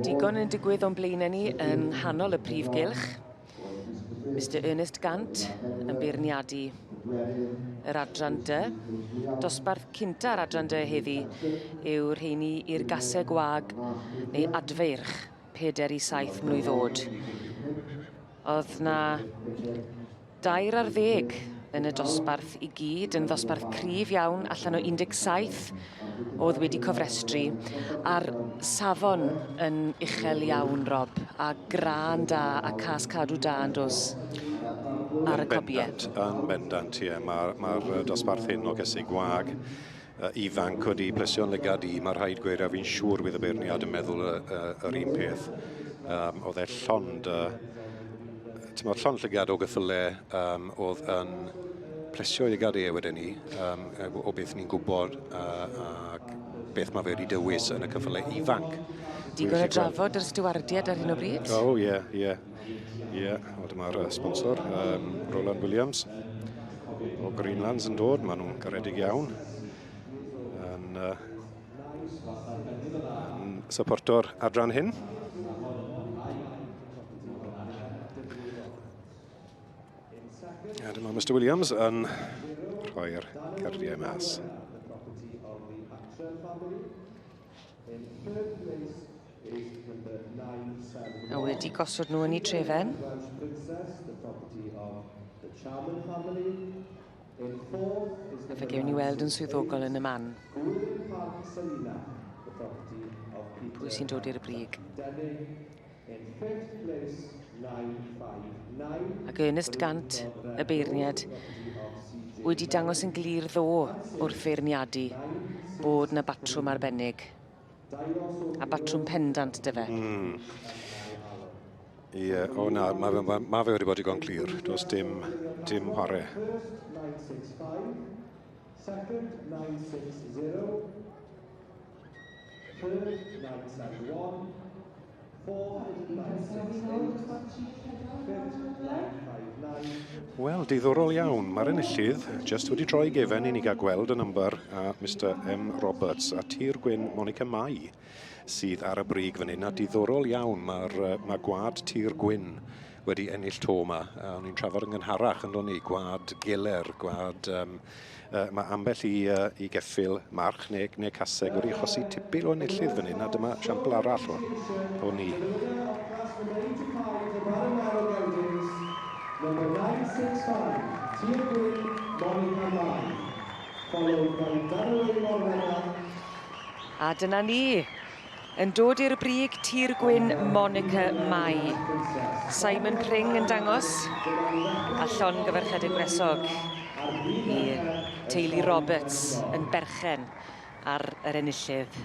Digon yn digwydd o'n blaenau ni yng nghanol y prif gylch. Mr Ernest Gant yn beirniadu yr adran dy. Dosbarth cynta'r adran dy heddi yw rheini i'r gaseg wag neu adfeirch 4 i 7 mlwydd oed. Oedd na 13 yn y dosbarth i gyd, yn ddosbarth cryf iawn, allan o 17 oedd wedi cofrestru, a'r safon yn uchel iawn, Rob, a grân da a cas cadw da yn dos ar y cobiau. Yn bendant, ie. Mae'r ma, ma dosbarth hyn o gesig gwag ifanc wedi plesio'n lygad i, mae rhaid gweud, a fi'n siŵr bydd y beirniad yn meddwl y, y, yr un peth. Um, oedd e llond, uh, ti'n llond llygad o gyffyle um, oedd yn plesio i lygad e wedyn ni, um, o beth ni'n gwybod uh, ac beth mae fe wedi dewis yn y cyffyle ifanc. Digon o drafod yr stiwardiad ar hyn o bryd? O, oh, ie, yeah, ie. Yeah. Ie, yeah, wel dyma'r sponsor, um, Roland Williams o Greenlands yn dod. Maen nhw'n garedig iawn. Yn, uh, yn supporto'r adran hyn. A dyma Mr Williams yn rhoi'r cardiau mas. A wedi gosod nhw yn eu trefen. A fe gewn ni weld yn swyddogol yn y man. Pwy sy'n dod i'r brig? Ac Ernest Gant, y beirniad, wedi dangos yn glir ddo wrth feirniadu bod 'na batrwm arbennig. A batrwm pendant 'dy fe. Mm. Ie, yeah, o na, mae fe, ma, ma fe wedi bod digon clir. Does dim, dim chwarae. Second, 960. Third, 971. Fourth, 968. Fifth, 959. Wel, diddorol iawn. Mae'r enillydd jyst wedi troi gefen i ni gael gweld y number a Mr M Roberts a Tir Gwyn Monica Mai sydd ar y brig fan hyn. A diddorol iawn, mae'r mae gwad Tir Gwyn wedi ennill to yma. O'n i'n trafod yn gynharach yn do'n i, gwad Geler, gwad um, Uh, mae ambell i, uh, i geffyl march neu, neu caseg wedi achosi tipyn o enillydd fan hyn, a dyma siampl arall o, o ni. Number 965, Tia Gwyn, Monica Mai, followed by Dunaway Morwenna. A dyna ni, yn dod i'r brig Tir Gwyn Monica Mai. Simon Pring yn dangos, a llongyfarchiadau gwresog i teulu Roberts yn berchen ar yr enillydd.